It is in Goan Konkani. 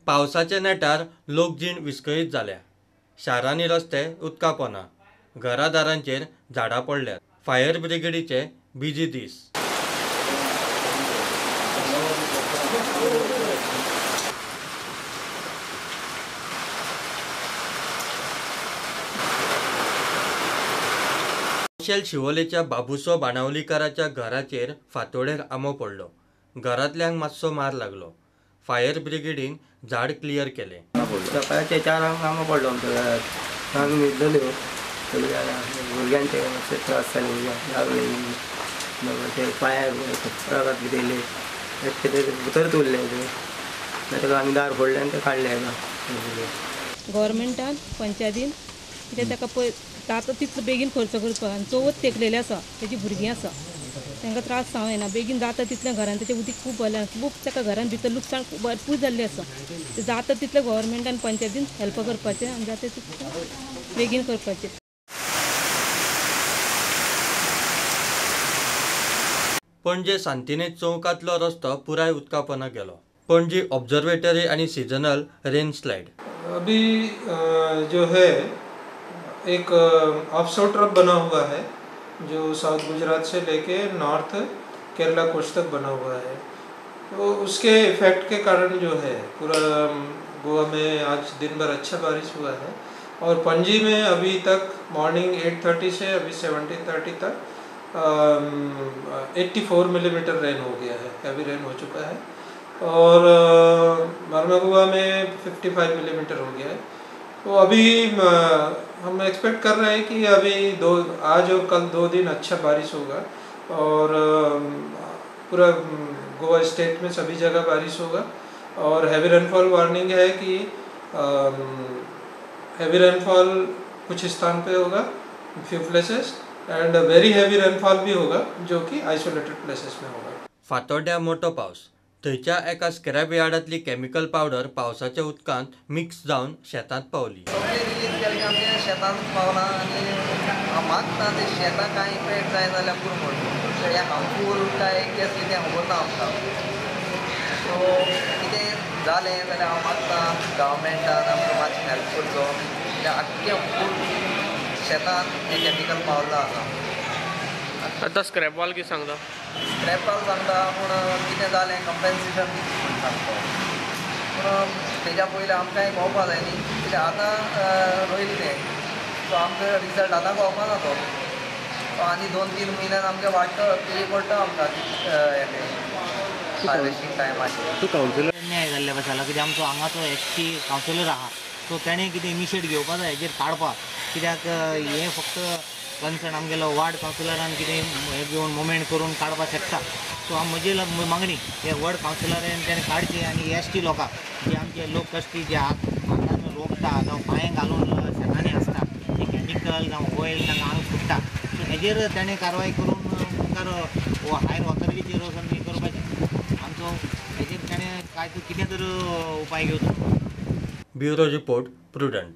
पावसाच्या नेटार लोकजीण विस्कळीत जाल्या. शारांनी रस्ते उदका पोना, घरादारांचेर झाडां पडल्यात. फायर ब्रिगेडीचे बिजी दीस. शिवोलेच्या बाबुसो बाणावलीकाराच्या घराचेर फांतोडेर आंबो पडलो. घरांतल्यांक मातसो मार लागलो. फायर ब्रिगेडीन झाड क्लियर केलें. सकाळच्या 4 आंबो पडलो आमच्या घरात. आमी न्हिदलेल्यो, भुरग्यांचे मातशे त्रास जाले, लागले ते पांयार रगत कितें येयलें, भितरच उरलें तें. ताका आमी दार फोडलें आनी तें काडलें. गव्हर्मेंटान पंचायतीन कितें ताका पळय जाता तितलो बेगीन खर्च करपाक. आनी चवथ तेंकलेली आसा, तेजी भुरगीं आसा, तांकां त्रास जावं येना. बेगीन जाता तितलें घरान तेचें उदीक खूब भरलें, खूब ताका घरान भितर लुकसाण भरपूर जाल्लें आसा. तें जाता तितलें गव्हर्मेंटान पंचायतीन हेल्प करपाचें आनी जाता तितलें बेगीन करपाचें. पणजे सांतिनेज चौकांतलो रस्तो पुराय उदका पोंदा गेलो. पणजी ऑब्जर्वेटरी आनी सीजनल रेन स्लायड. अभी जो है एक ऑफशोर ट्रफ बना हुआ है जो साउथ गुजरात से लेके नॉर्थ केरला कोस्ट तक बना हुआ है, तो उसके इफेक्ट के कारण जो है पूरा गोवा में आज दिन भर अच्छा बारिश हुआ है. और पणजी में अभी तक मॉर्निंग 8:30 से अभी 17:30 तक 84 मिलीमीटर रेन हो गया है, हैवी रेन हो चुका है. और मरमगुआ में 55 मिलीमीटर हो गया है. तो अभी हम एक्सपेक्ट कर रहे हैं कि अभी आज और कल 2 दिन अच्छा बारिश होगा और पूरा गोवा स्टेट में सभी जगह बारिश होगा. और हैवी रेनफॉल वार्निंग है कि हैवी रेनफॉल कुछ स्थान पे होगा, few places, and very heavy rainfall भी होगा जो कि आइसोलेटेड प्लेसेस में होगा. फातोड्ड्या मोटो पावस. थंयच्या एका स्क्रॅप यार्डांतली केमिकल पावडर पावसाच्या उदकांत मिक्स जावन शेतांत पावली. सगळें रिलीज केलें की आमच्या शेतांत पावलां आनी मागता ते शेतां कांय इफेक्ट जाय जाल्यार पुरो म्हणून हें हार्मफूल काय कितें आसलें तें खबर ना आमकां. सो कितें जालें जाल्यार हांव मागता गव्हर्मेंटान आमकां मातशें हेल्प करचो, कित्याक आख्खें फूल शेतांत हें केमिकल पावलां आसा. आतां स्क्रॅपवाल कितें सांगता? स्क्रॅपवाल सांगता पूण कितें जालें कंपेन्सेशन म्हूण सांगता, पूण तेज्या पयलीं आमकांय कळपा जाय न्ही, कित्याक आतां रोयलें तें, सो आमकां रिजल्ट आतां कळपा ना तो. आनी 2-3 म्हयन्यान आमकां वाडटा पे पडटा आमकां हें हार्वेस्टींग टायमाचेर. अन्याय जाल्ल्या भाशेन कित्याक आमचो हांगाचो एस टी कावन्सिलर आहा, सो तेणें कितें इनिशिएट घेवपा जाय हेजेर काडपाक, कित्याक हें फक्त कन्सर्न आमगेलो वार्ड कावन्सिलरान कितें हें घेवन मुवमेंट करून काडपाक शकता. सो म्हजी मागणी हे वॉर्ड कावन्सिलरान तेणें काडचें आनी एस टी लोकांक जे आमचे लोक कश्टी जे हातान रोखता जावं पांये घालून शेतांनी आसता ते केमिकल जावं ऑयल तांकां आंग फुट्टा, सो हेजेर तेणें कारवाय करून मुखार हायर ऑथॉरिटीचेर वचून हें करपाचें. आमचो हेजेर तेणें काय कितें तर उपाय घेवचो. Bureau report, Prudent.